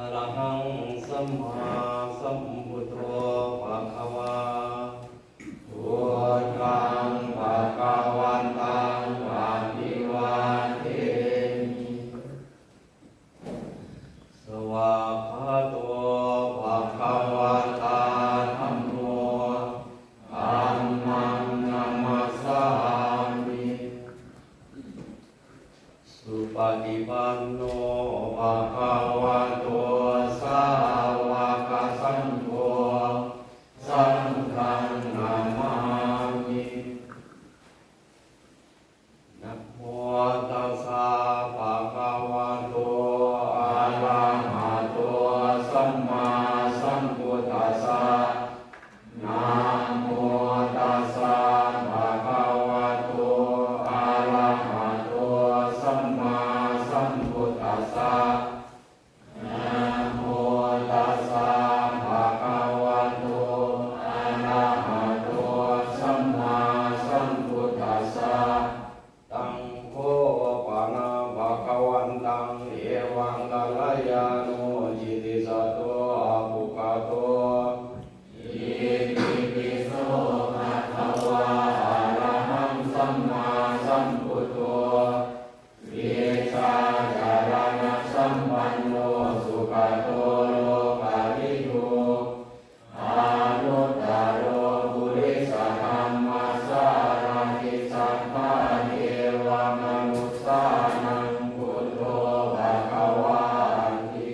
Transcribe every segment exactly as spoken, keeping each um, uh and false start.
Arahaṃ sammāsambuddho bhagavā. Buddhaṃ bhagavantaṃ abhivādemi. Svākkhāto bhagavatā dhammo. Dhammaṃ namassāmi. Supaṭipanno bhagavato sāvakasaṅgho. Saṅghaṃ namāmi. Namo tassa bhagavato arahato sammāsambuddhassa. Namo tassa bhagavato arahato sammāsambuddhassa. Namo tassa bhagavato arahato sammāsambuddhassa. Taṃ kho pana bhagavantaṃ evaṃ kalyāṇo kittisaddo abbhuggato. Itipi so bhagavā arahaṃ sammāsambuddho vijjācaraṇasampanno sugato lokavidū anuttaro purisadammasārathi satthā devamanussānaṃ buddho bhagavāti.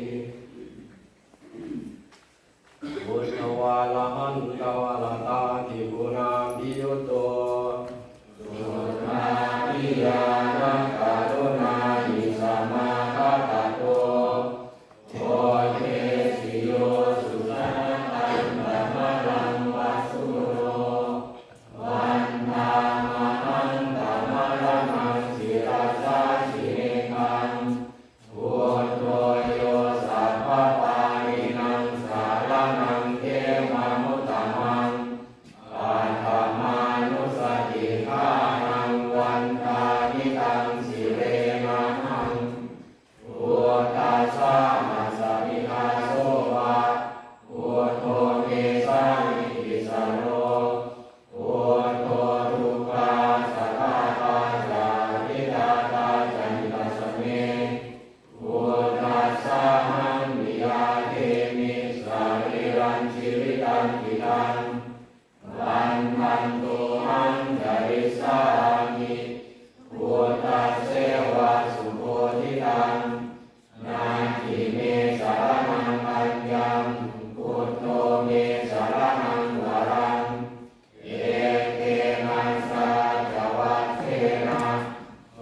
Buddhavārahantavaratādiguṇābhiyutto suddhābhiñāṇakaruṇāhi samāgatatto bodhesi yo sujanataṃ tamaraṃ vassūno vandāmahaṃ tamaraṇaṃ sirasā jinendaṃ. Buddho yo sabbapāṇīnaṃ saraṇaṃ khemamuttamaṃ paṭhamānussatiṭṭhānaṃ vandāmi taṃ sirenahaṃ. Buddhassāhasmi dāso va buddho me sārītissaro buddho dukkhassa ghātā ca ridātā ca hitassa me. Buddhassāhaṃ niyyādemi sarīrañjīvitañcidaṃ vandantohaṃ carissāmi buddhasseva subodhitaṃ. Natthi me saraṇaṃ aññaṃ buddho me saraṇaṃ varaṃ. Etena saccavajjena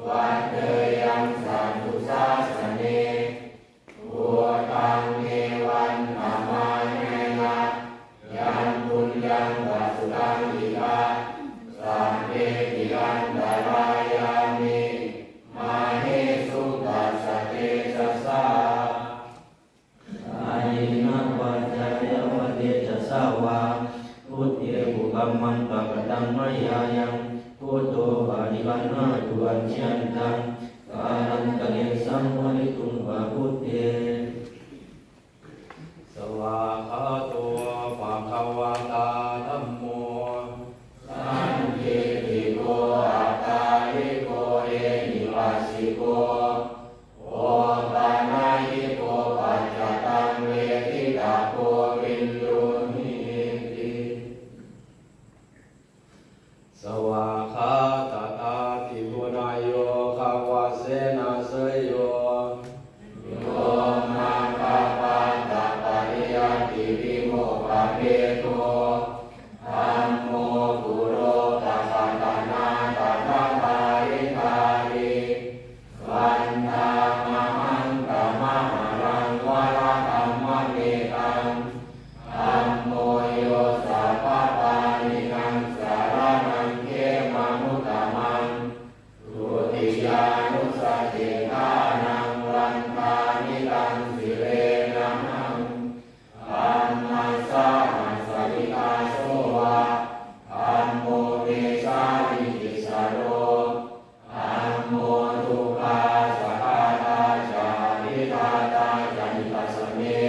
vaḍḍheyyaṃ satthu sāsane. Buddhaṃ me vandamānena yaṃ puññaṃ pasutaṃ idha sabbepi antarāyā me māhesuṃ tassa tejasā. Kāyena vācāya va cetasā vā buddhe kukammaṃ pakataṃ mayā yaṃ buddho paṭiggaṇhatu accayantaṃ kālantare saṃvarituṃ va buddhe. Svākkhāto bhagavatā dhammo sandiṭṭhiko akāliko ehipassiko opanayiko paccattaṃ veditabbo viññūhīti. Svākkhātatādiguṇayogavasena seyyo yo maggappatthapariyatthivimuppabhedo dhammo kulokagatana tathadhāridhārī vandāmahaṃ tamaharaṃ varadhammametaṃ. Dhammo yo sabbapāṇīnaṃ saraṇaṃ khemamuttamaṃ dutiyānussatiṭṭhānaṃ vandāmi taṃ sirenahaṃ. Dhammassāhasmi dāso va dhammo me sārītissaro dhammo dukkhassa ghātā ca ridātā ca hitassa me.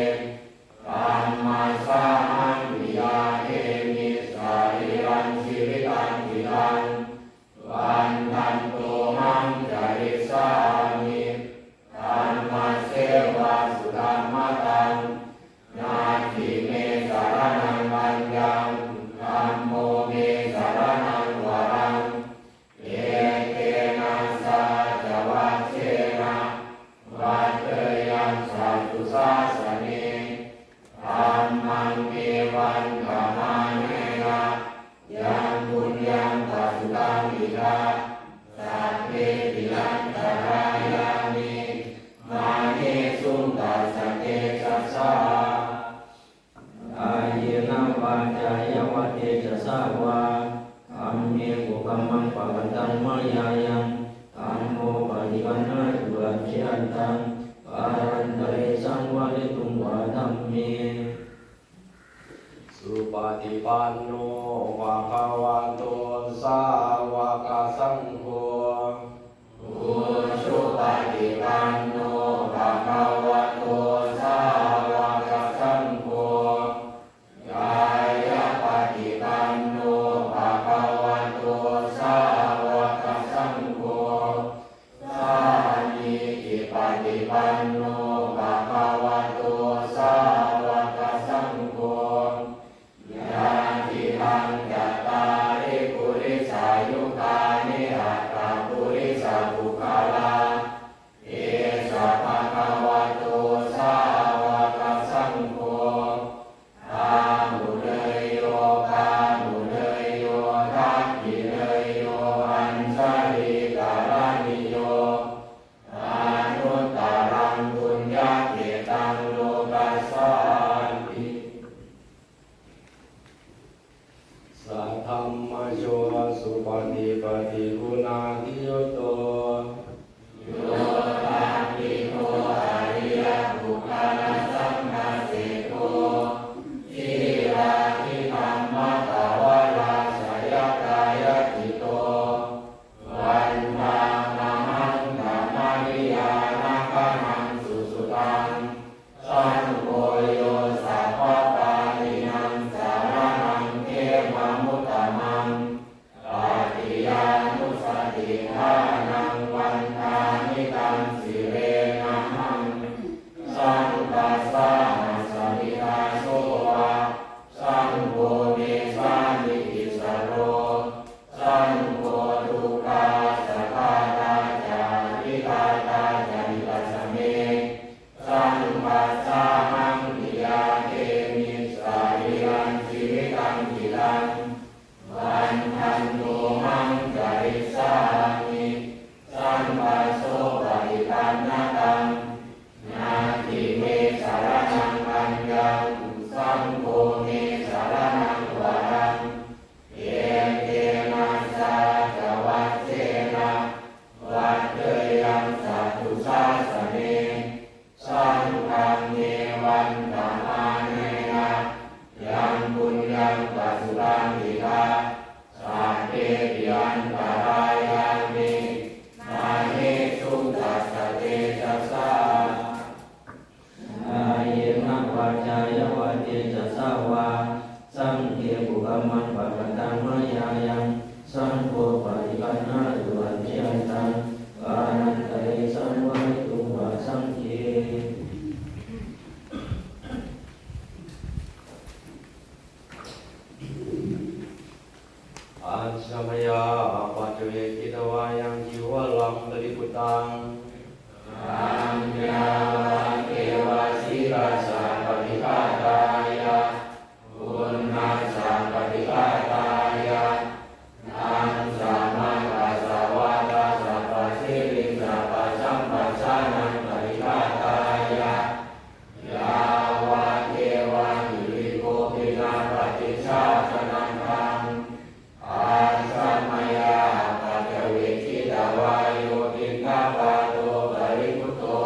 yantaṃ, kālantare saṃvarituṃ va dhamme. Supaṭipanno bhagavato sāvakasaṅgho. Ujupaṭipanno bhagavato sāvakasaṅgho. Ñāyapaṭipanno bhagavato sāvakasaṅgho. Sāmīcipaṭipanno bhagavato sāvakasaṅgho. Yadidaṃ cattāri purisayugāni aṭṭha purisapuggalā, esa bhagavato sāvakasaṅgho. Āhuneyyo pāhuneyyo dakkhiṇeyyo añjalikaraṇīyo, anuttaraṃ puññakkhettaṃ lokassāti. Saddhammayo supaṭipattiguṇādiyutto, yoṭṭhabbidho ariyapuggalasaṅghaseṭṭho, sīlādidhammapavarāsayakāyacitto, vandāmahaṃ tamariyāna gaṇaṃ susuddhaṃ. Saṅgho yo sabbapāṇīnaṃ saraṇaṃ khemamuttamaṃ. Tatiyānussatiṭṭhānaṃ vandāmi taṃ sirenahaṃ. Saṅghassāhasmi dāso va, saṅgho me sāmikissaro. Saṅgho dukkhassa ghātā ca atighātā ca hitassa me. Saṅghassāhaṃ niyyādemi sarīrañjīvitañcidaṃ. Vandanto maṃ carissāmi saṅghassopaṭipannataṃ. Natthi me saraṇaṃ aññaṃ, saṅgho me saraṇaṃ varaṃ. Etena saccavajjena vaḍḍheyyaṃ satthu sāsane. Saṅghaṃ me vandamānena yaṃ puññaṃ pasutaṃ idha, sabbepi antarāyā me māhesuṃ tassa tejasā. Kāyena vācāya va cetasā vā, saṅghe kukammaṃ pakataṃ mayā yaṃ, saṅgho paṭiggaṇhatu accayantaṃ, kālantare saṃvarituṃ va saṅghe. Ajja mayā apaccavekkhitvā yaṃ cīvaraṃ paribhuttaṃ, taṃ yāvadeva sītassa paṭighātāya, uṇhassa paṭighātāya, taṃ samaggassa vātassa passiriṃ sappassamphassānaṃ paṭighātāya, yāvadeva hirikopinapaṭicchādanatthaṃ. Ajja mayā apaccavekkhitvā yo piṇḍapāto paribhutto,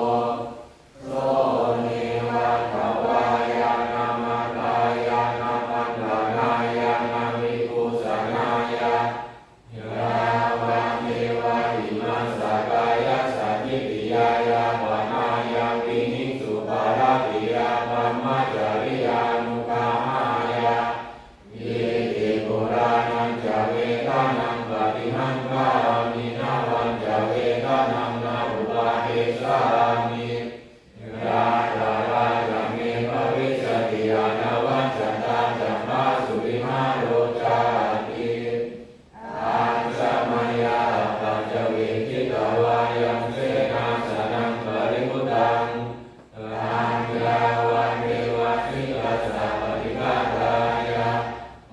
so neva davāya na madāya na maṇḍanāya na vibhūsanāya, yāvadeva imassa kāyassa ṭhitiyā yāpanāya vihiṃsuparatiyā brahmacariyānuggahāya, iti purāṇañca vedanaṃ paṭihaṅkhāmi navañca vedanaṃ na uppādessāmi. Yātrā ca me bhavissati anavajjatā ca phāsuvihāro cāti. Ajja mayā apaccavekkhitvā yaṃ senāsanaṃ paribhuttaṃ, taṃ yāvadeva sītassa paṭighātāya,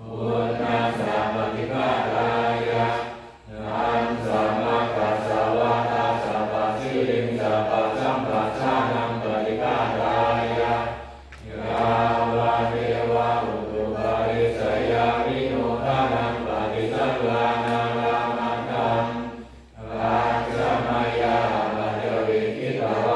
uṇhassa paṭighātāya, taṃ samaggassa vātassa passiriṃ sappasam- bhassānaṃ paṭighātāya, yāvadeva utuparissayavinodanaṃ paṭisallānārāmatthaṃ. Ajja mayā apaccavekkhitvā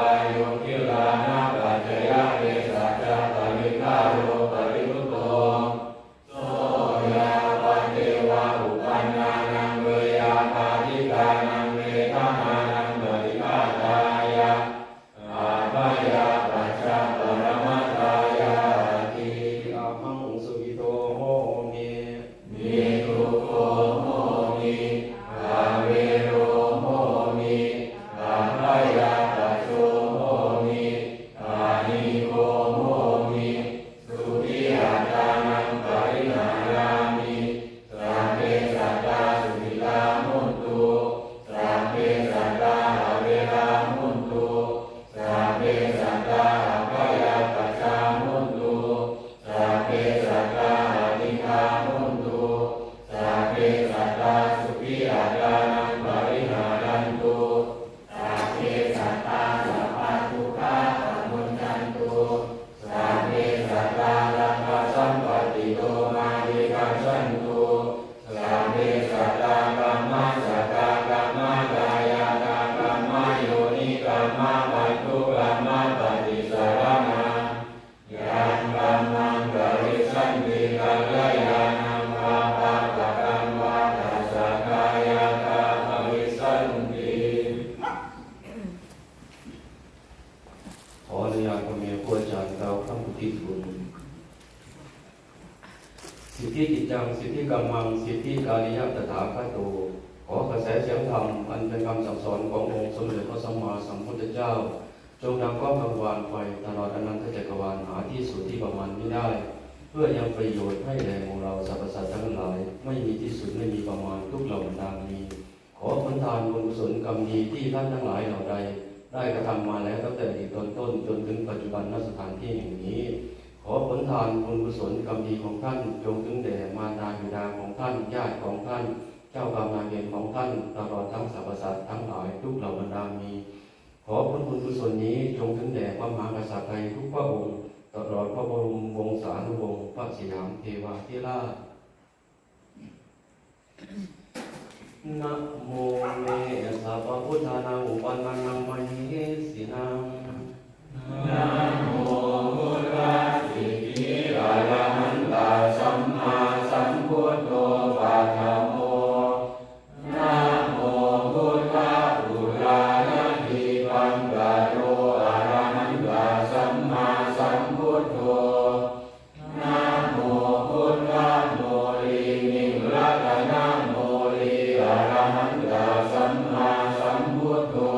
Mā bhaṇṭu kammapaṭisaraṇaṃ, yaṃ kammaṃ karissanti kalyāṇaṃ vā pāpakaṃ vā tassa ṭhāyā bhavissanti. ขออนุญาตพ่อแม่ครูอาจารย์กล่าวคำอุทิศบุญ Siddhicittāṃ siddhikammaṃ siddhikāriyatathāgato. ขอกระแสเสียงธรรมอันเป็นคำสั่งสอนขององค์สมเด็จพระสัมมาสัมพุทธเจ้า จงดังก้องกังวานไปตลอดอนันตจักรวาล หาที่สุดที่ประมาณมิได้ เพื่อยังประโยชน์ให้แก่หมู่เราสรรพสัตว์ทั้งหลาย ไม่มีที่สุดไม่มีประมาณทุกเหล่าบรรดามี ขอผลทานบุญกุศลกรรมดีที่ท่านทั้งหลายเหล่าใดได้กระทำมาแล้วตั้งแต่อดีตตอนต้นจนถึงปัจจุบันณสถานที่แห่งนี้ ขอผลทานบุญกุศลกรรมดีของท่านจงถึงแด่มารดาบิดาของท่าน ญาติของท่าน เจ้ากรรมนายเวรของท่าน ตลอดทั้งสรรพสัตว์ทั้งหลายทุกเหล่าบรรดามี ขอผลบุญกุศลนี้จงถึงแด่พระมหากษัตริย์ไทยทุกพระองค์ ตลอดพระบรมวงศานุวงศ์ พระสยามเทวาธิราช Namo me sabbabuddhānaṃ uppannānaṃ mahesinaṃ. Namo buddhasiddhi arahantā sammāsambuddho paṭhamo. Namo buddhapūranadīpaṅkaro arahantā sammāsambuddho. Namo buddhamūlimiṃ ratanamūlī arahantā sammāsambuddho.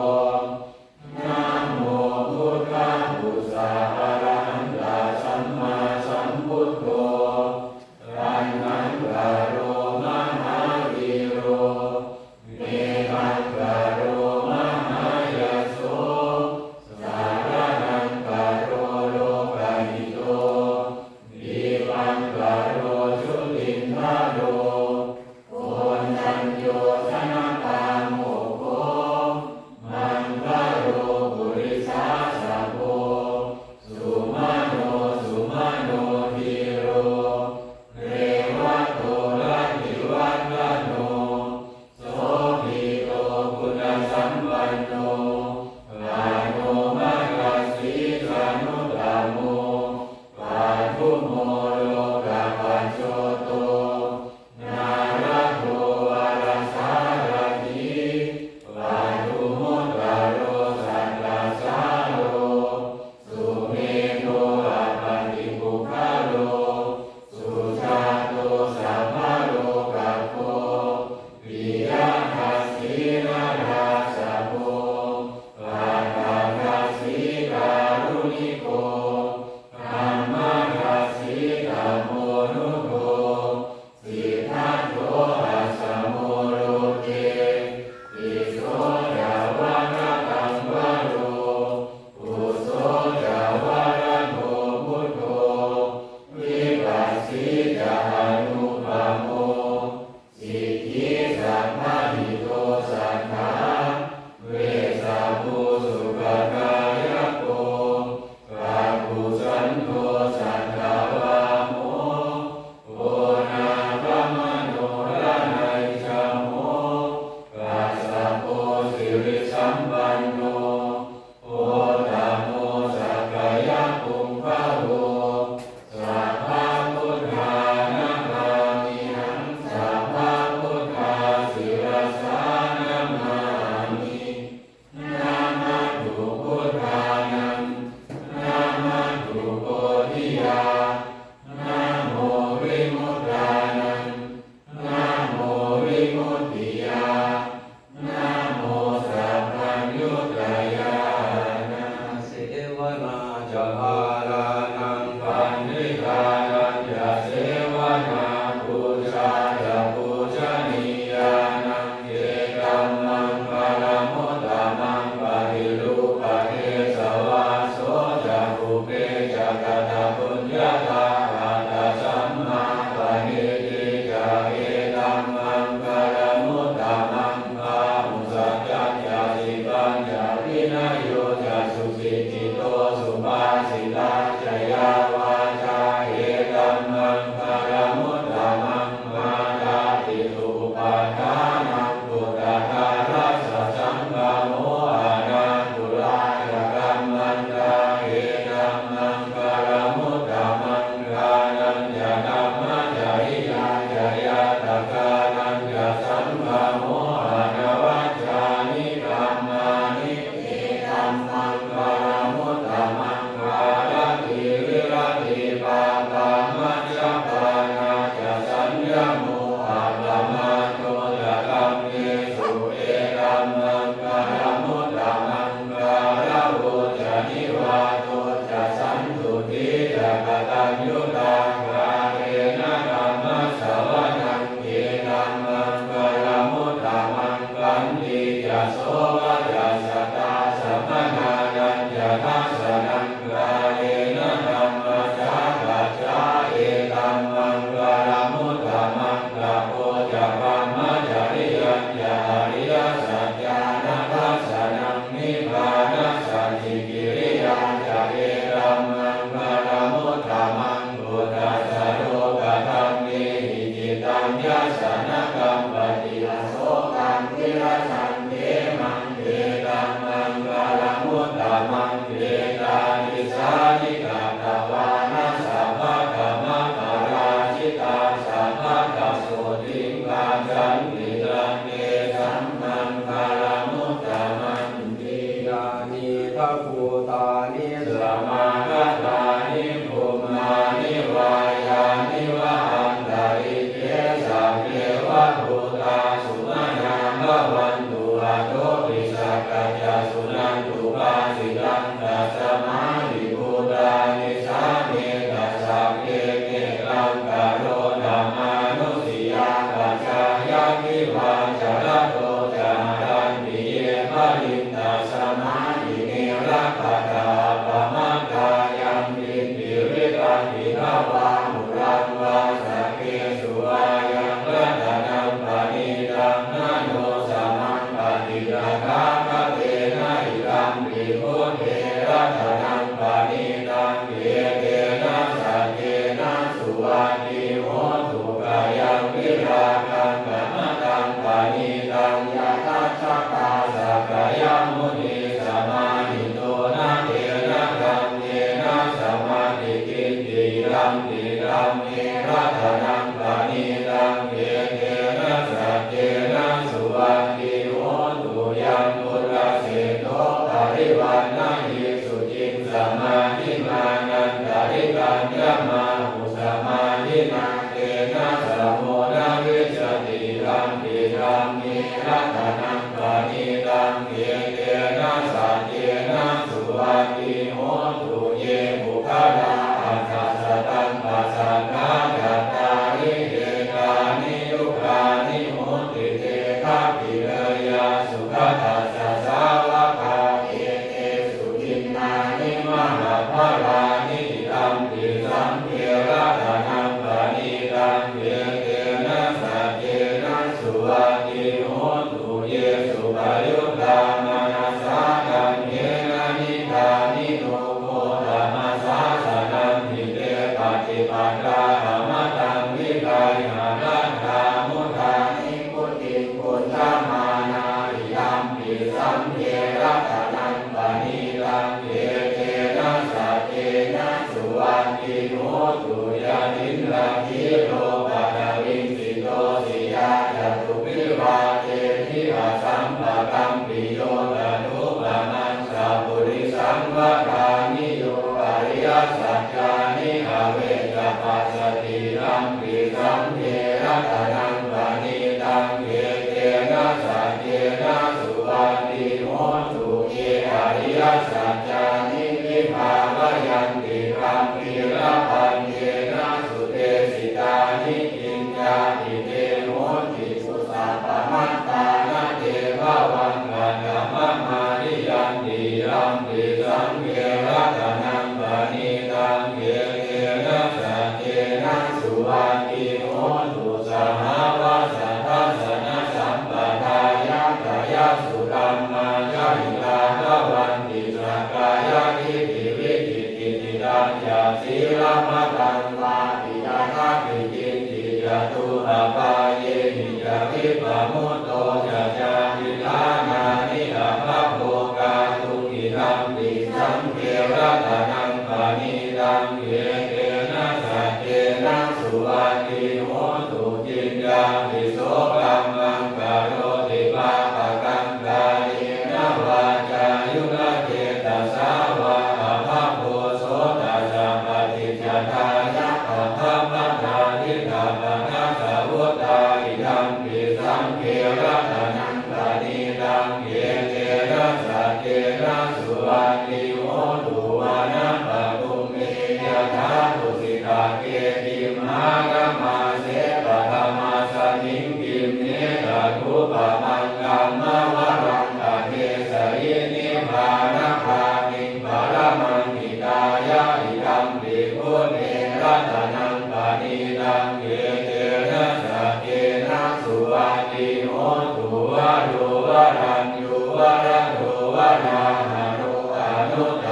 Yānīdha bhūtāni samāgatāni bhummāni vā yāni va antalikkhe sabbeva bhūtā sumanā bhavantu athopi sakkacca suṇantu bhāsitaṃ. Tasmā hi bhūtā nisāmetha sabbe mettaṃ karotha mānusiyā pajāya divā ca ratto ca haranti ye baliṃ. Tasmā hi ne rakkhatha appamattā yaṃ kiñci vittaṃ idha vā huraṃ vā saggesu vā yaṃ ratanaṃ paṇītaṃ na no samaṃ atthi tathāgatena idampi buddhe ratanaṃ paṇītaṃ etena saccena suvatthi hotu. Khayaṃ virāgaṃ amataṃ paṇītaṃ yadajjhagā sakyamunī samāhito na tena dhammena samatthi kiñci idampi dhamme ratanaṃ paṇītaṃ etena saccena suvatthi hotu. Yaṃ buddhaseṭṭho parivaṇṇayī suciṃ samādhimānantarikaññamāhu samādhinā tena samo na vijjati idampi dhamme ratanaṃ paṇītaṃ etena saccena suvatthi hotu. Ye puggalā aṭṭha sataṃ pasatthā cattāri etāni yugāni honti te dakkhiṇeyyā sugatassa sāvakā etesu dinnāni mahapphalāni idampi saṅghe ratanaṃ paṇītaṃ etena saccena suvatthi hotu. Ye suppayuttā manasā daḷhena nikkāmino gotamasāsanamhi te pattipattā amataṃ vigayha laddhā mudhā nibbutiṃ bhuñjamānā idampi saṅghe ratanaṃ paṇītaṃ etena saccena suvatthi hotu. Yathindakhīlo paṭhaviṃ sito siyā catubbhi vātebhi asampakampiyo tathūpamaṃ sapurisaṃ vadāmi yo ariyasaccāni avecca passati idampi saṅghe ratanaṃ paṇītaṃ etena saccena suvatthi hotu. Ye ariyasaccāni vibhāvayanti gambhīrapaññena sudesitāni kiñcāpi te honti suppamattā na te bhavaṃ katamamādiyanti idampi saṅghe ratanaṃ paṇītaṃ etena saccena suvatthi hotu. Sahāvassa dassanasampadāya tayassu dhammā jahitā bhavanti sakkāyadiṭṭhi vicikicchitañca sīlabbataṃ vāpi yadatthi kiñci catūhapāyehi ca vippamutto ca cādiṭṭhānāni abhabbo kātuṃ idampi saṅghe ratanaṃ paṇītaṃ etena saccena suvatthi hotu. Kiñcāpi so kammaṃ karoti pāpakaṃ kāyena vācāyuda cetasā vā abhabbo so tassa paṭicchadāya abhabbatā diṭṭhapadassa vuttā idampi saṅghe ratanaṃ paṇītaṃ etena saccena suvatthi hotu. Vanappagumbe yathā tusitagge gimhānamāse paṭhamasmiṃ gimhe tathūpamaṃ dhammavaraṃ adesayi nibbānagāmiṃ paramaṃ hitāya idampi buddhe ratanaṃ paṇītaṃ etena saccena suvatthi hotu. Varo varaññū varado varāharo anuttaro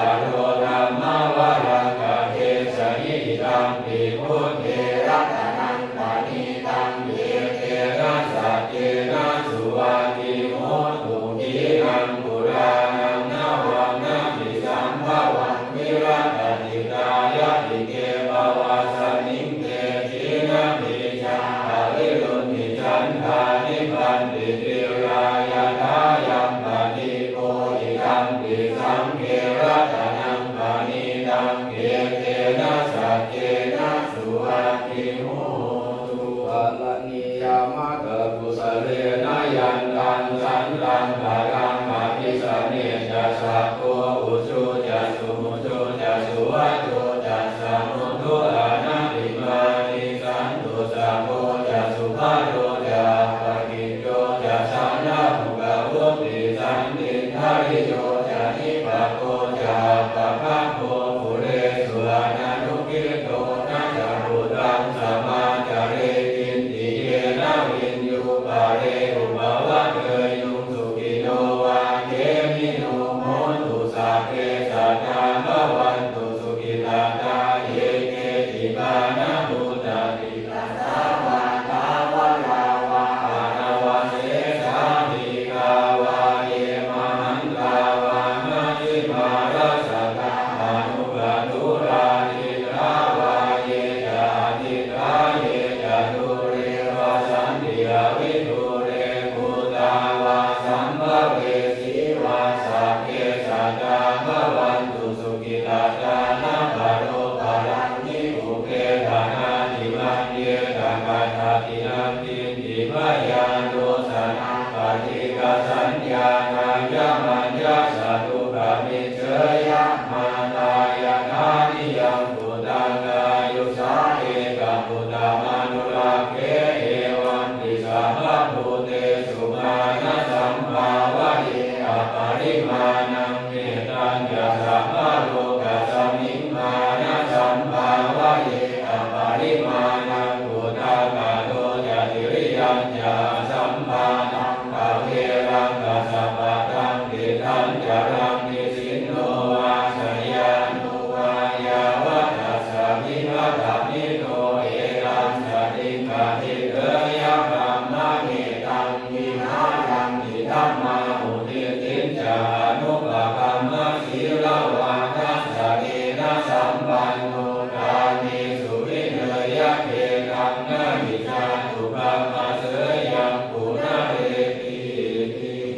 saṅghe ratanaṃ paṇītaṃ, etena saccena suvatthi hotu. Karaṇīyamatthakusalena yantaṃ santaṃ padaṃ abhisamecca, sakko ujū ca suhujū ca suvaco cassa mudu anatimānī, santussako ca subharo ca appakicco ca sallahukavutti, santindriyo ca nipako ca appagabbho kulesu ananugiddho. Na ca khuddaṃ samācare kiñci yena viññū pare upavadeyyuṃ. Sukhino vā khemino hontu, sabbe sattā bhavantu sukhitattā. Ye keci pāṇabhūtatthi tasā vā thāvarā vā anavasesā, dīghā vā ye mahantā vā majjhimā rassakā aṇukathūlā, diṭṭhā vā ye ca adiṭṭhā ye ca dūre vasanti avidūre, bhūtā vā sambhavesī vā, sabbe sattā bhavantu sukhitattā. Na paro paraṃ hi ukkhettha nātimaññetha, katthaci naṃ kiñci byārosanā paṭighasaññā, nāññamaññassa dukkhami jjeyya. Mātā yathā niyaṃ puttaṃ āyusā ekaputtamanurakkhe, evampi sabbabhūtesu mānasambhāvaye aparimāṇaṃ. Mettañca sabbalokasmiṃ mānasambhāvaye aparimāṇaṃ, uddhaṃ adho ca tiriyañca asambādhaṃ averaṃ asapattaṃ. Tiṭṭhañcaraṃ nisinno vā sayāno vā yāvatassa vigatamiddho, etaṃ satiṃ adhiṭṭheyya, brahmametaṃ vihāraṃ idhamāhu. Diṭṭhiñca anupagamma sīlavā dassanena sampanno, kāmesu vineyya gedhaṃ, na hi jātu gabbhaseyyaṃ punaretīti.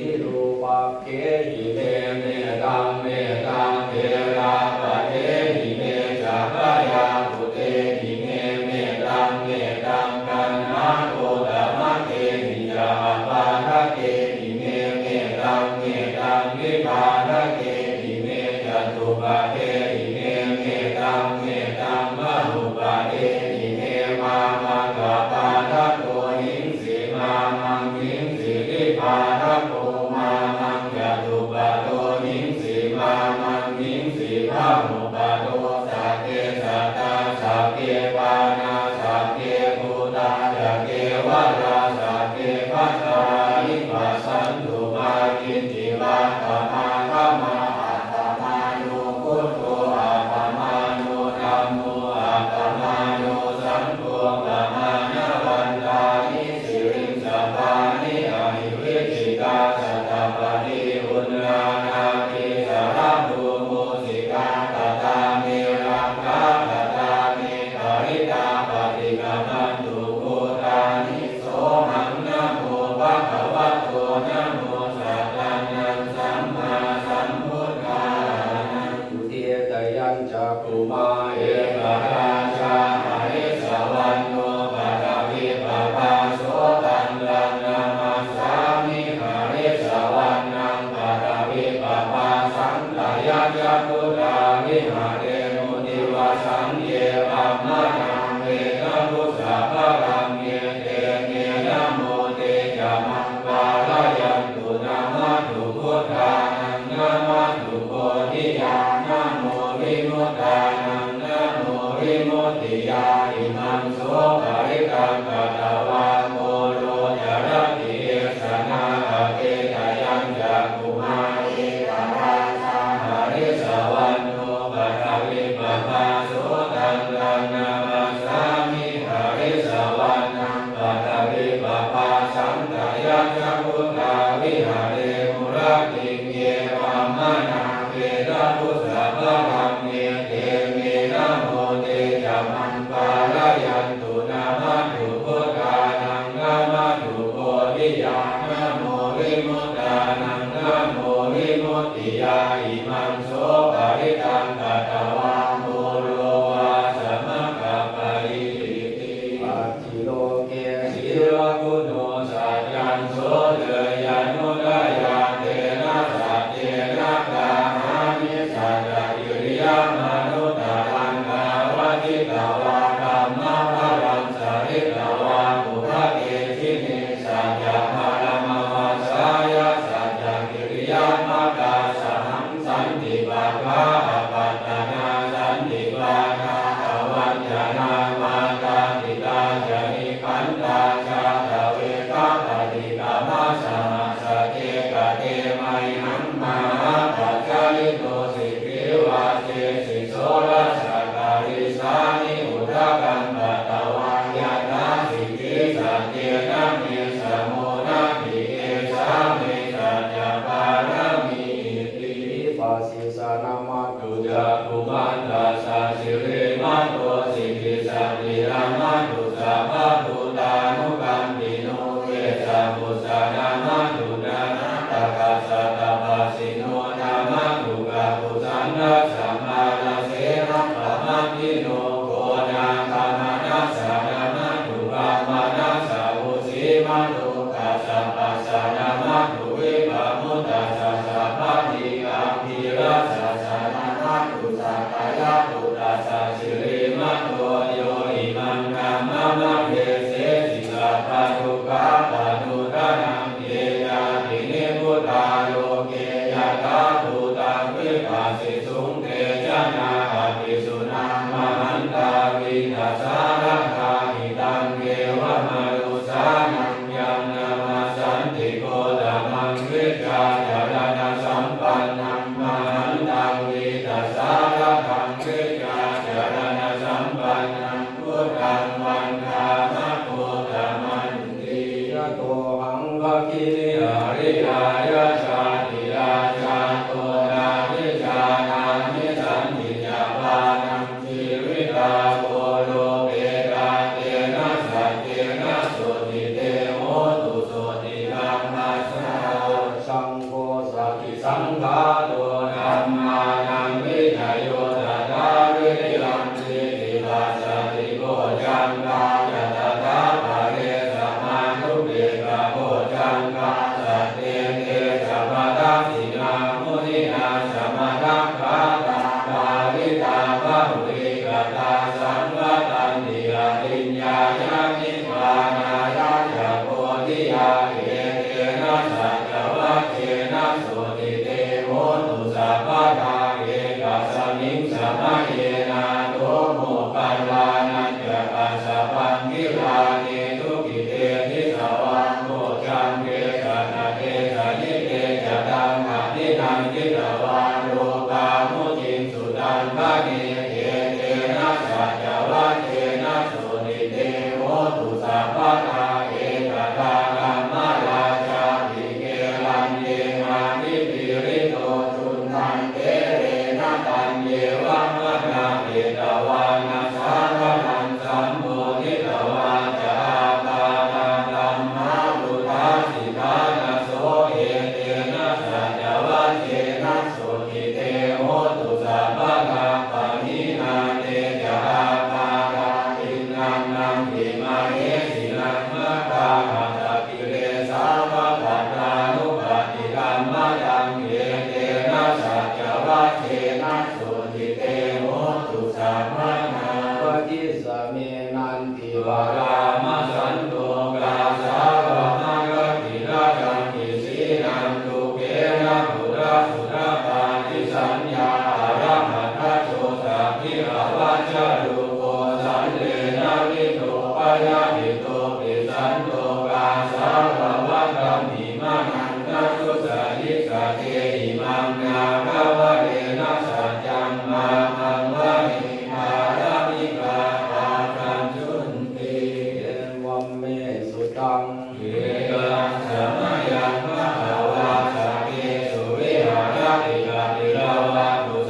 Virūpakkhehi me mettaṃ, mettaṃ erāpathehi me ca, byāputtehi me mettaṃ, mettaṃ kaṇhākosamakkehi ca, apādakehi me mettaṃ, mettaṃ vipādakehi me ca, dvuppadehi me mettaṃ, mettaṃ bahuppadehi me. Mā maṅgapādako hiṃsi, mā maṃ hiṃsi dvipādako, mā maṃ catuppado hiṃsi, mā maṃ hiṃsi bahuppado. Sabbe sattā sabbe pāṇā sabbe bhūtā ca kevalā, sabbe bhadrāni passantu, mā kiñci vā pamāgamā. Appamāṇo buddho, appamāṇo dhammo, appamāṇo saṅgho, pamāṇavantāni siriṃsapāni ahi vicchikā satapadī uṇṇānābhī sarabū mūsikā, katā me rakkhā, katā me parittā, paṭikkamantu bhūtāni, sohaṃ namo bhagavato, namo sattannaṃ sammāsambuddhānaṃ. Udetayañcakkhumā ekarājā harissavaṇṇo paṭhavippabhāso, taṃ taṃ namassāmi harissavaṇṇaṃ paṭhavippabhāsaṃ, tayajja buddhā viharemu divasaṃ. Ye brāhmaṇā vedagu sabbaraṃ, ye te me namo te ca maṃ pālayantu. Namatthu buddhānaṃ, namatthu bodhiyā, namo vimuttānaṃ, namo vimuttiyā. Imaṃ so parittaṃ katvā moro carati esanā. Udetayañcakkhumā ekarājā harissavaṇṇo Taṃ so parittaṃ katvā moro vāsamakappayīti. Atthi loke sīlaguṇo saccaṃ soceyyanuddayā, tena saccena kāhāmi saccakiriyamanuttaraṃ. Āvajjitvā dhammabalaṃ saritvā pubbaṭe jine, saccabalamavassāya saccakiriyamakāsahaṃ. Santi pakkhā apattanā, santi pādā avañcanā, mātā pitā ca nikkhantā, jātaveda paṭikkama. Saha sacce kate mayhaṃ, mahāpajjalito sikhī, vajjesi soḷasa karīsāni, udakaṃ patvā yathā sikhī. Saccena me samo natthi, esā me saccapāramīti. Vipassissa namatthu, cakkhumantassa sirīmato, sikhī satthī namatthu, sabbabhūtānukampino, vessabhussa namatthu, ñāṇāgadassa tapassino, namatthu kakusandhassa, mārasenappamaddino, konāgamanassa namatthu, brāhmaṇassa vusīmato, kassapassa namatthu, vippamuttassa sabbadhi, aṅgīrasassa namatthu, sakyaputtassa sirīmato, yo imaṃ dhammamādesehi, sabbadukkhapamuttanaṃ. Ye cāpi nibbutā loke, yathābhūtaṃ vipassisuṃ, te janā apisuṇā, mahantā vītasāradā, hitaṃ devamanussānaṃ, yaṃ namassanti gotamaṃ, vijjācaraṇasampannaṃ, mahantaṃ vītasāradaṃ, vijjācaraṇasampannaṃ, buddhaṃ vandāma gotamanti. Yatohaṃ bhagini ariyāya jātiyā jāto, nābhijānāmi santi ca bālaṃ, jīvitā kho lo petātena saccena, sotthi te hotu sotthi gabbhassa. Saṅgho satisaṅkhāto, dhammānaṃ vicayo tathā, viriyampīti passaddhi bojjhaṅgā ca tathāpare, samādhupekkhabojjhaṅgā, sattete sabbadassinā, muninā sammadakkhātā, bhāvitā bahulīkatā, saṃvattanti ariññāya, nibbānāya ca bodhiyā. Etena saccavajjena, sotthi te hotu sabbadā. Ekasmiṃ samaye nātho moggallānañca kassapaṃ, gilāne dukkhite disvā bojjhaṅge satta desayi. Te ca taṃ abhinanditvā rogā muciṃsu taṅkhaṇe. Etena saccavajjena, sotthi te hotu sabbadā. Ekadā dhammarājāpi gelaññe mātipīlito, cundattherena taññeva bhaṇāpetvāna sādaraṃ, sammoditvā ca ābādhā tamhā vuṭṭhāsi ṭhānaso. Etena saccavajjena, sotthi te hotu sabbadā. Pahīnā te ca ābādhā tiṇṇannampi mahesinaṃ, maggāhatakilesā va kattānupassidhammataṃ. Etena saccavajjena, sotthi te hotu sabbadā. Vajissa me nandivalāma santokā, sāvakādakkhiṇā candisīnaṃ, duggena phuṭā sudaṭṭhā tisaññā arahattacco, sabbe avajjā rūposalle na vidho bhayabhītopi santokā, sāvavakkhami manaṃ na dussayissati. Imaṃ nāgavalena saccaṃ, māmaṃ vane pāramikā ācaccanti. Evaṃ me sutaṃ. Ekaṃ samayaṃ bhagavā sakkesu viharati kapilavatthusī.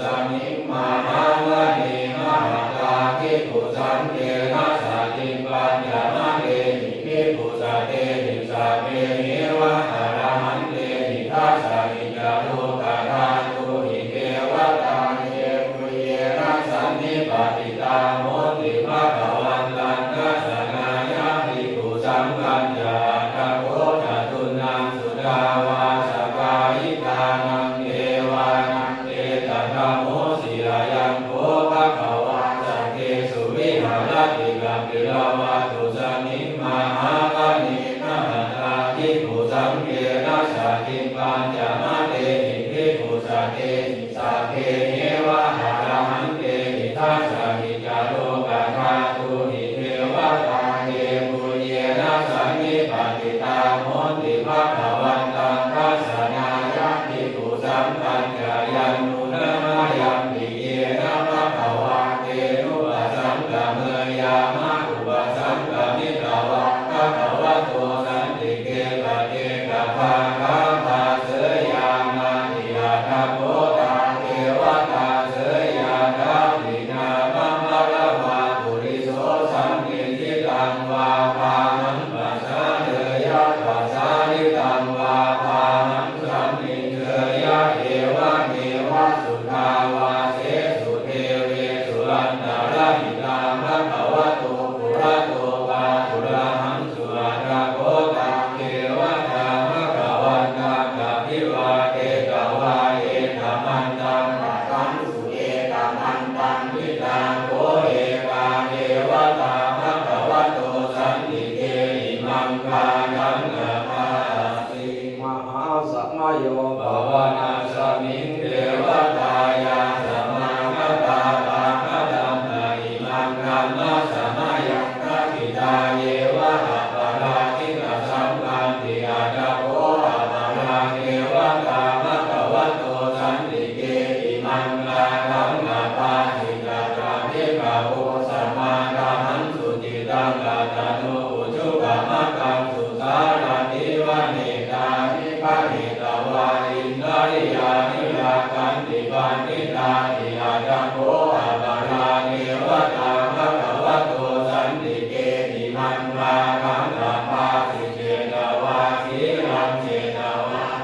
Sabbeheva arahantehi dasahi ca lokadhātūhi devatā yebhuyyena sannipatitā honti bhagavantaṃ dassanāya bhikkhusaṅghañca. Yannūna mayampi yena bhagavā tenupasaṅkameyyāma, upasaṅkamitvā bhagavato santike paccekagāthā bhāseyyāmāti. Atha kho tā devatā seyyathāpi nāma balavā puriso sammiñjitaṃ vā bāhaṃ pasāreyya, pasāritaṃ vā bāhaṃ sammiñjeyya, evameva suddhāvāsesu devesu antarahitā bhagavato purato pāturahaṃsu. Atha kho tā devatā bhagavantaṃ abhivādetvā etamantaṃ gakkhamsu. Etamantaṃ ṭhitā kho ekā devatā bhagavato santike imaṃ gāthaṃ abhāsi. Mahāsamayo pavanasmiṃ devatā yāsamāgatā, āgatamha imaṃ dhammasamayaṃ dakkhitāyeva aparājitasaṅghanti. Atha kho aparā devatā bhagavato santike imaṃ gāthaṃ abhāsi. Tatra bhikkhavo samādahaṃsu cittaṃ attano ujukamakaṃsu sārathīva nettāni gahetvā indriyāni rakkhanti paṇḍitāti. Atha kho aparā devatā bhagavato santike imaṃ gāthaṃ abhāsi. Chetvā khīlaṃ chetvā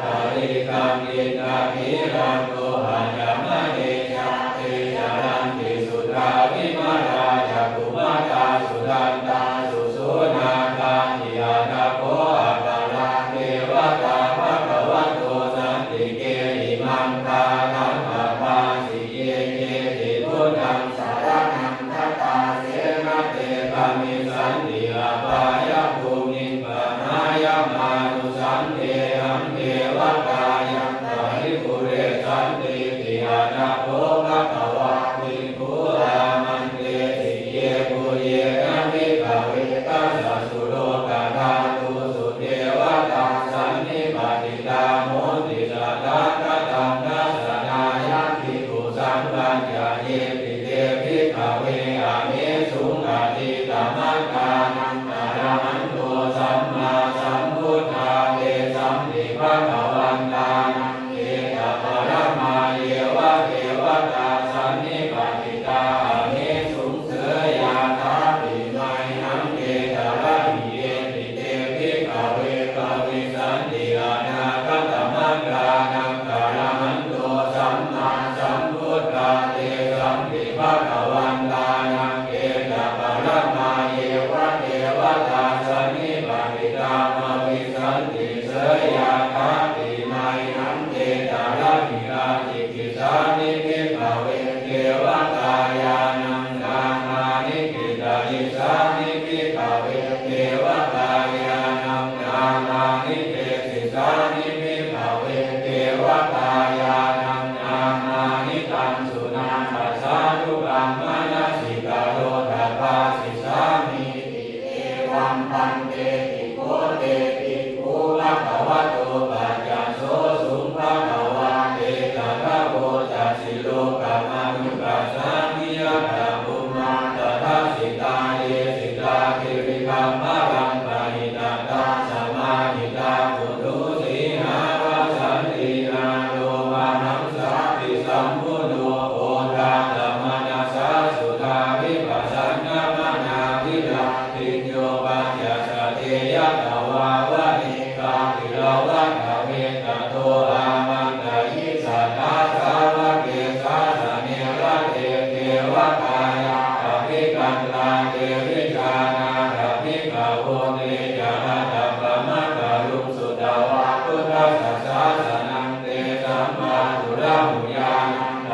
palighaṃ indakhīlaṃ ohaccamanejā te caranti suddhā vimalā cakkhumatā sudantā susunāgāti. Atha kho aparā devatā bhagavato santike imaṃ gāthaṃ abhāsi. Ye keci buddhaṃ saraṇaṃ gatāse na te gamissanti apāyabhūmiṃ, pahāya mānusaṃ dehaṃ devakāyaṃ paripūressantīti. Atha kho bhagavā bhikkhū āmantesi. Yebhuyyena bhikkhave dasasu lokadhātūsu devatā sannipatitā honti tathāgataṃ dassanāya bhikkhusaṅghañca. Yepi te bhikkhave ahesuṃ atītamaddhānaṃ arahanto sammāsambuddhā, tesampi bhagavantānaṃ etaparamāyeva devatā sannipatitā ahesuṃ, seyyathāpi mayhaṃ etarahi. Yepi te bhikkhave bhavissanti anāgatamaddhānaṃ arahanto sammāsambuddhā, tesampi bhagavantānaṃ etaparamāyeva devatā sannipatitā bhavissanti, seyyathāpi mayhaṃ etarahi. Ācikkhissāmi bhikkhave devatāyānaṃ nāmāni, kittayissāmi bhikkhave devatāyānaṃ nāmāni, desissāmi bhikkhave devatāyānaṃ nāmāni. Taṃ suṇātha sādhukaṃ manasikarotha bhāsissāmīti. Evaṃ bhanteti kho te bhikkhū bhagavato paccassosuṃ. Bhagavā etadavoca. Silokamanukassāmi yattha bhummā tadassitā, ye sitā girigabbharaṃ pahitattā samāhitā. Puthū sīhāva sallīnā lomahaṃsābhisambhuno, odātamanasā suddhā vippasannamanāvilā. Bhiyyo pañcasate ñatvā vane kāpilavatthave, tato āmantayi satthā sāvake sāsane rate. Devakāyā abhikkantā, te vijānātha bhikkhavo, te ca ātappamakaruṃ sutvā buddhassa sāsanaṃ. Tesampāturahu ñāṇaṃ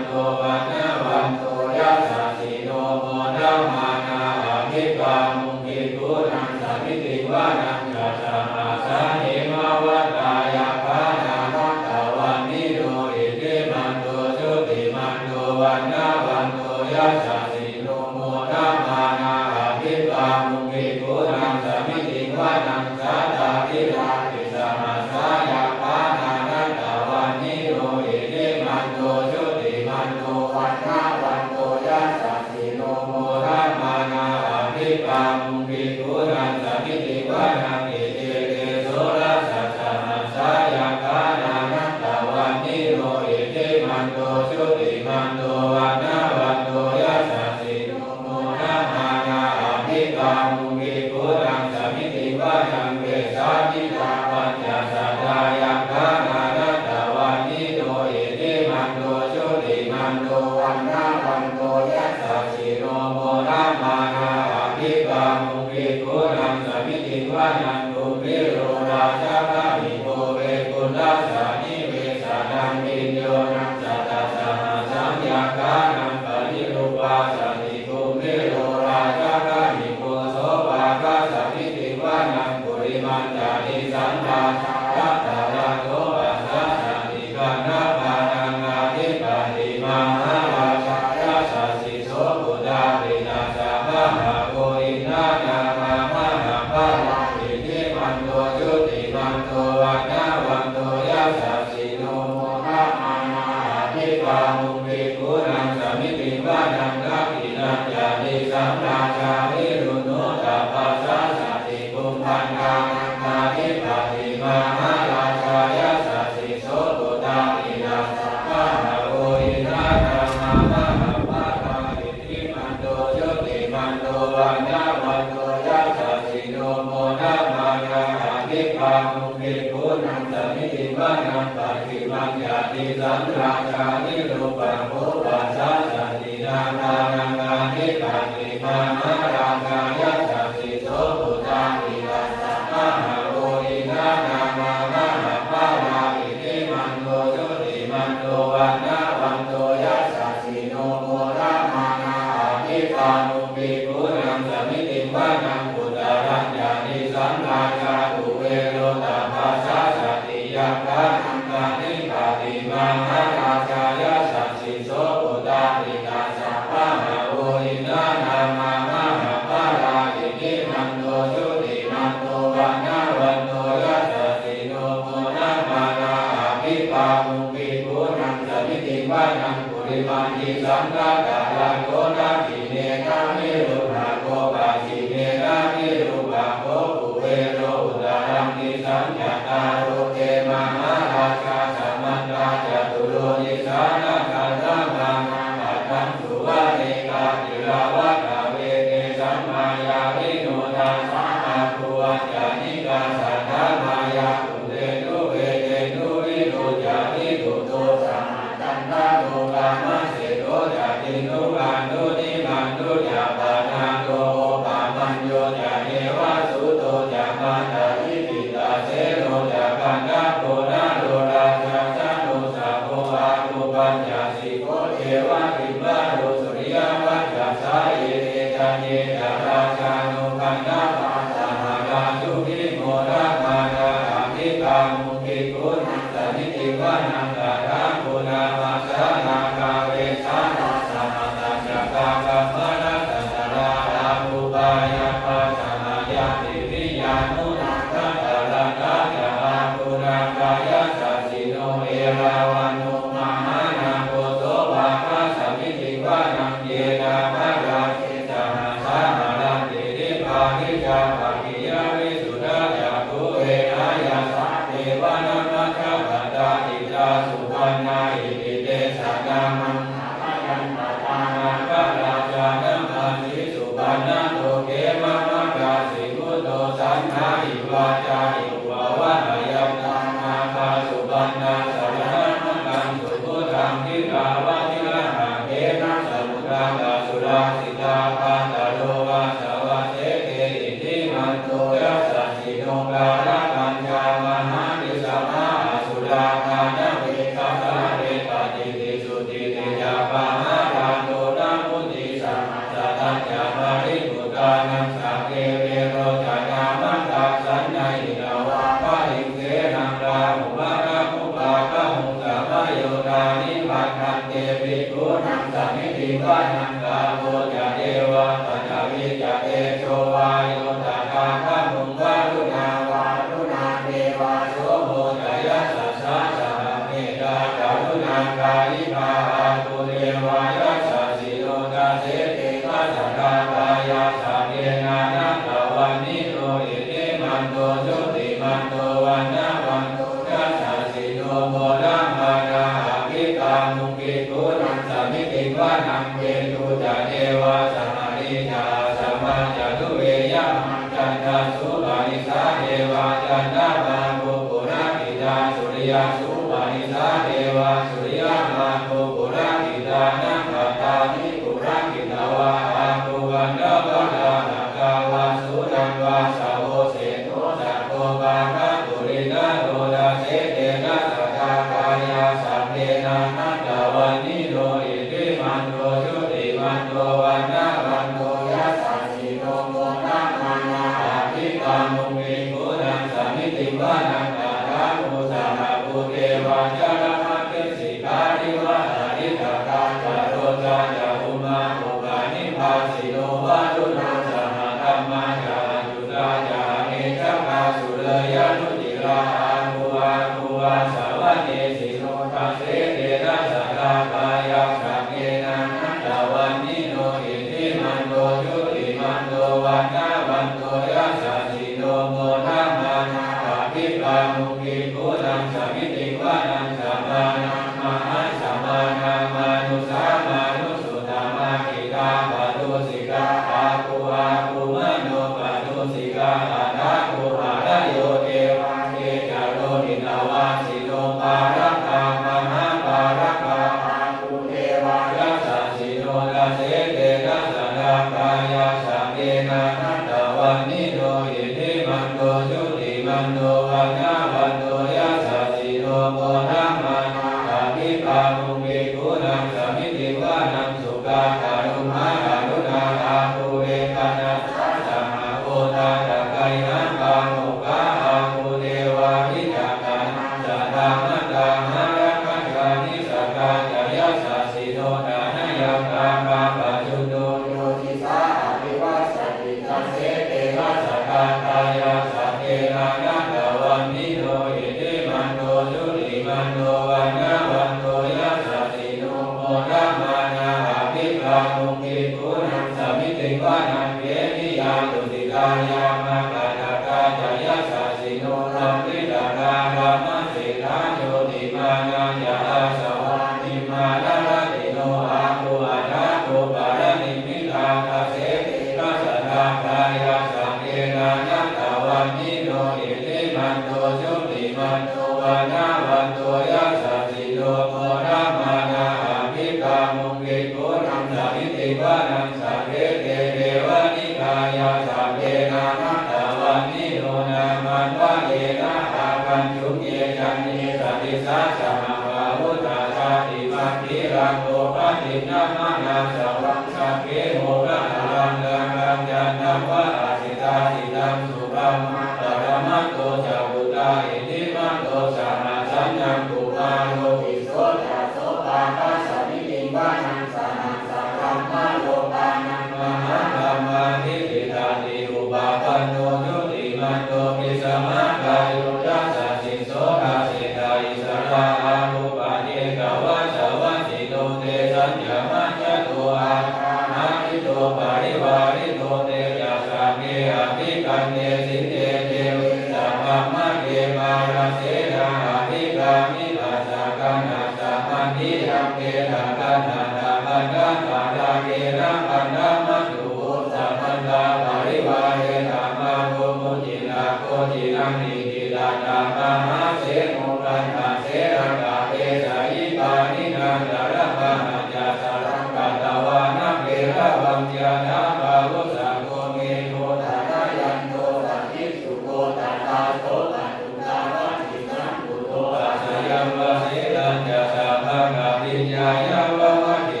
jutimanto vaṇṇavanto yasassino, modamānā abhikkāmuṃ bhikkhūnaṃ samitiṃ vanaṃ. Vessāmittā pañcasatā yakkhā nānattavaṇṇino, iddhimanto jutimanto vaṇṇavanto yasassino, modamānā abhikkāmuṃ bhikkhūnaṃ samitiṃ vanaṃ. Kumbhīro rājagahiko vepullassa nivesanaṃ, bhiyyo naṃ satasahassaṃ yakkhānaṃ payirupāsati, kumbhīro rājagahiko sopāga samitiṃ vanaṃ. Purimañca disaṃ rājā dhataraṭṭho pasāsati, gandhabbānaṃ ādhipati mahārājā yasassi so. Puttāpi tassa bahavo indanāmā mahabbalā, iddhimanto jutimanto vaṇṇavanto yasassino, modamānā abhikkāmuṃ bhikkhūnaṃ samitiṃ vanaṃ. Dakkhiṇañca disaṃ rājā virūḷho taṃ pasāsati, kumbhaṇḍānaṃ ādhipati mahārājā yasassi so. Puttāpi tassa bahavo indanāmā mahabbalā, iddhimanto jutimanto vaṇṇavanto yasassino, modamānā abhikkāmuṃ bhikkhūnaṃ samitiṃ vanaṃ. Pacchimañca disaṃ rājā virūpakkho pasāsati, nāgānaṃ ādhipati mahārājā yasassi so. Puttāpi tassa bahavo indanāmā mahabbalā, iddhimanto jutimanto vaṇṇavanto yasassino, modamānā abhikkāmuṃ bhikkhūnaṃ samitiṃ vanaṃ. Uttarañca disaṃ rājā kuvero taṃ pasāsati, yakkhānaṃ ādhipati mahārājā yasassi so. Puttāpi tassa bahavo indanāmā mahabbalā, iddhimanto jutimanto vaṇṇavanto yasassino, modamānā abhikkāmuṃ bhikkhūnaṃ samitiṃ vanaṃ. Purimaṃ disaṃ dhataraṭṭho dakkhiṇena virūḷhako, pacchimena virūpakkho kuvero uttaraṃ disaṃ. Cattāro te mahārājā samantā caturo disā, daddallamānā aṭṭhaṃsu vane kāpilavatthave. Tesaṃ māyāvino dāsā āgū vañcanikā saṭhā, māyā kuṭeṇḍu veṭeṇḍu viṭū ca viṭuṭo saha, taṇhādo kāmaseṭṭho ca kinnughaṇḍu nighaṇḍu ca, panādo opamañño ca devasūto ca mātali cittaseno ca gandhabbo naḷo rājā janosabho, āgū pañcasikho ceva timbarū suriyavacchasā. Ete caññe ca rājāno gandhabbā saha rājubhi modamānā abhikkāmuṃ bhikkhūnaṃ samitiṃ vanaṃ. Tathāguṇā dāsā nāgā vesālā saha tacchakā kammalassatarā, āgū pāyāgā saha ñātibhi, yāmunā dhataraṭṭhā ca āgū nāgā yasassino, erāvaṇo mahānāgo sopāga samitiṃ vanaṃ. Ye nāgarāje sahasā haranti dibbā dijā pakkhiyaṃ, visuddhacakkhū vedanāya sā te vanamajjhapattā. Ṭhitā supaṇṇā iti tesa nāmaṃ, abhayantadā nāgarājānamāsi. Supaṇṇato khemamakāsi buddho, saṇhāhi vācāhi upavhayantā, nāgā supaṇṇā saraṇamagaṃsu buddhaṃ. Khiḍḍāva jiraha ena samuddaṃ asurā sitā, bhātaro vāsavassete iddhimanto yasassino. Kālakañjā mahābhismā asurā dānaveghasā, vepacitti sucitti ca pahārādo namucī saha. Satañca baliputtānaṃ sabbe verocanāmakā, sannayhitvā baliṃ senaṃ rāhubhaddamupāgamuṃ. Samayodāni bhaddante bhikkhūnaṃ samitiṃ vanaṃ. Āpo ca devā paṭhavī ca tejo vāyo tadāgamuṃ, varuṇā vāruṇā devā somo ca yasasā saha. Mettākaruṇākāyikā āgū devā yasassino, dasete dasadhā kāyā sabbe nānattavaṇṇino. Iddhimanto jutimanto vaṇṇavanto yasassino, modamānā abhikkāmuṃ bhikkhū bhikkhūnaṃ samitiṃ vanaṃ. Veṇḍū ca devā sahalī ca āsavā ca duve yamā, candassūpanisā devā candamāgū purakkhitā, suriyassūpanisā devā suriyamāgū purakkhitā. Nakkhattāni purakkhitvā āgū aṇḍavagāhakā, vasūnaṃ vāsavo seṭṭho sakkopāga purindado. Dasete dasadhā kāyā sabbe nānattavaṇṇino, iddhimanto jutimanto vaṇṇavanto yasassino, modamānā abhikkāmuṃ bhikkhūnaṃ samitiṃ vanaṃ. Athāgū sahabhū devā jalamaggisikhāriva, ariṭṭhakā ca rojā ca ummāpupphanibhāsino, varuṇā sahadhammā ca accutā ca anejakā, sūleyyarucirā āgū āgū vāsavanesino. Dasete dasadhā kāyā sabbe nānattavaṇṇino, iddhimanto jutimanto vaṇṇavanto yasassino, modamānā abhikkāmuṃ bhikkhūnaṃ samitiṃ vanaṃ. Samānā mahāsamānā mānusā mānusuttamā, khiḍḍāpadūsikā āgū āgū manopadūsikā. Athāgū harayo devā ye ca lohitavāsino, pāragā mahāpāragā āgū devā yasassino. Dasete dasadhā kāyā sabbe nānattavaṇṇino, iddhimanto jutimanto vaṇṇavanto yasassino, modamānā abhikkāmuṃ bhikkhūnaṃ samitiṃ vanaṃ. Sukkā karumhā aruṇā āgū veghanasā saha, odātagayhā pāmokkhā āgū devā vicakkhaṇā. Sadāmattā hāragajā missakā ca yasassino, thanayaṃ kāmapajjunno yo disā abhivassati. Dasete dasadhā kāyā sabbe nānattavaṇṇino, iddhimanto jutimanto vaṇṇavanto yasassino, modamānā abhikkāmuṃ bhikkhūnaṃ samitiṃ vanaṃ. Khemiyā tusitā yāmā kaṭṭhakā ca yasassino, lambitakā lāmaseṭṭhā jotināmā ca āsavā, nimmānaratino āgū athāgū paranimmitā. Dasete dasadhā kāyā sabbe nānattavaṇṇino, iddhimanto jutimanto vaṇṇavanto yasassino, modamānā abhikkāmuṃ bhikkhūnaṃ samitiṃ vanaṃ. Sabbe te devanikāyā sabbe nānattavaṇṇino, nāmanvayena āgañchuṃ ye caññe sadisā saha. Pavutthajātimakkhīlaṃ oghatiṇṇamanāsavaṃ, sakkemoghadalaṃ nāgaṃ candaṃva asitātitaṃ. Subrahmā paramatto ca puttā iddhimato saha, sanaṅkumāro tisso ca sopāga samitiṃ vanaṃ. Sahassabrahmalokānaṃ mahābrahmābhitiṭṭhati, upapanno jutimanto bhismākāyo yasassi so. Dasettha issarā āgū paccekavasavattino, tesañca majjhato āgā hārito parivārito. Te ca sabbe abhikkante sinde deve sabrahmake, mārasenā abhikkāmi tassa kaṇhassa mandiyaṃ. Etha gaṇhatha bandhatha rāgena bandhamatthu vo, samantā parivāretha mā vo muñcittha koci naṃ. Iti tattha mahāseno kaṇhasenaṃ apesayi, pāṇinā talamāhacca saraṃ katvāna bheravaṃ. Yathā pāvussako megho thanayanto savijjuko, tadā so paccudāvatti saṅkuddho asayaṃvase. Tañca sabbaṃ abhiññāya vavatthe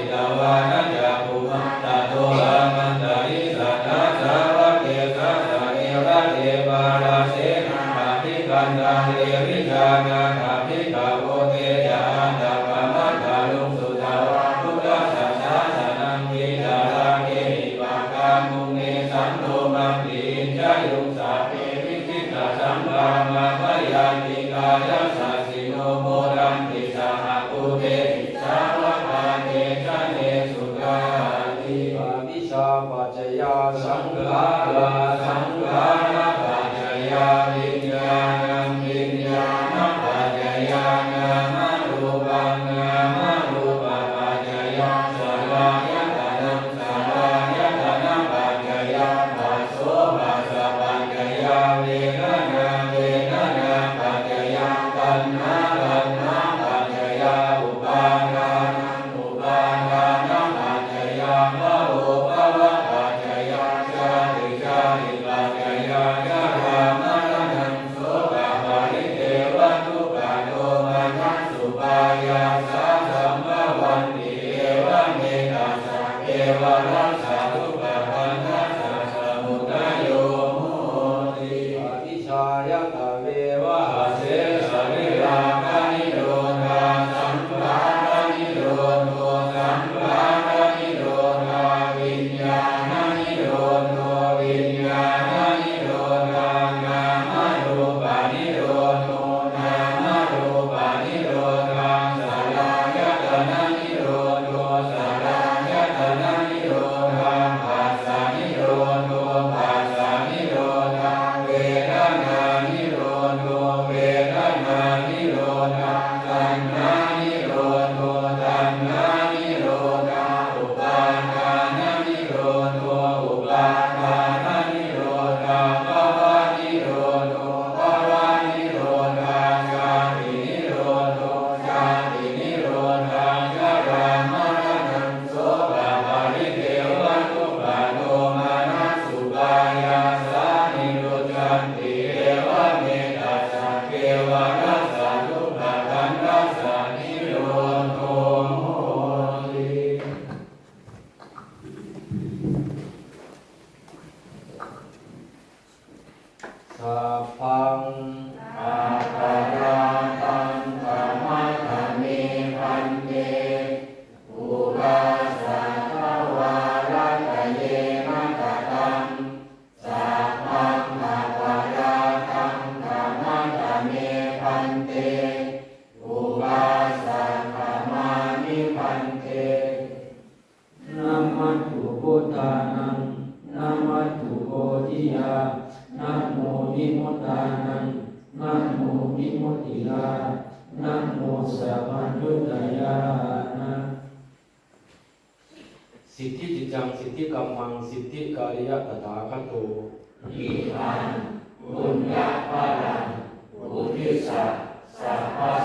Buddhānaṃ namatthu bodhiyā, namo vimuttānaṃ, namo vimuttiyā, namo sabbaññutañāṇaṃ. Siddhiciccaṃ siddhikammaṃ siddhikāriyatathāgato. Imaṃ puññaphalaṃ uddissa sabba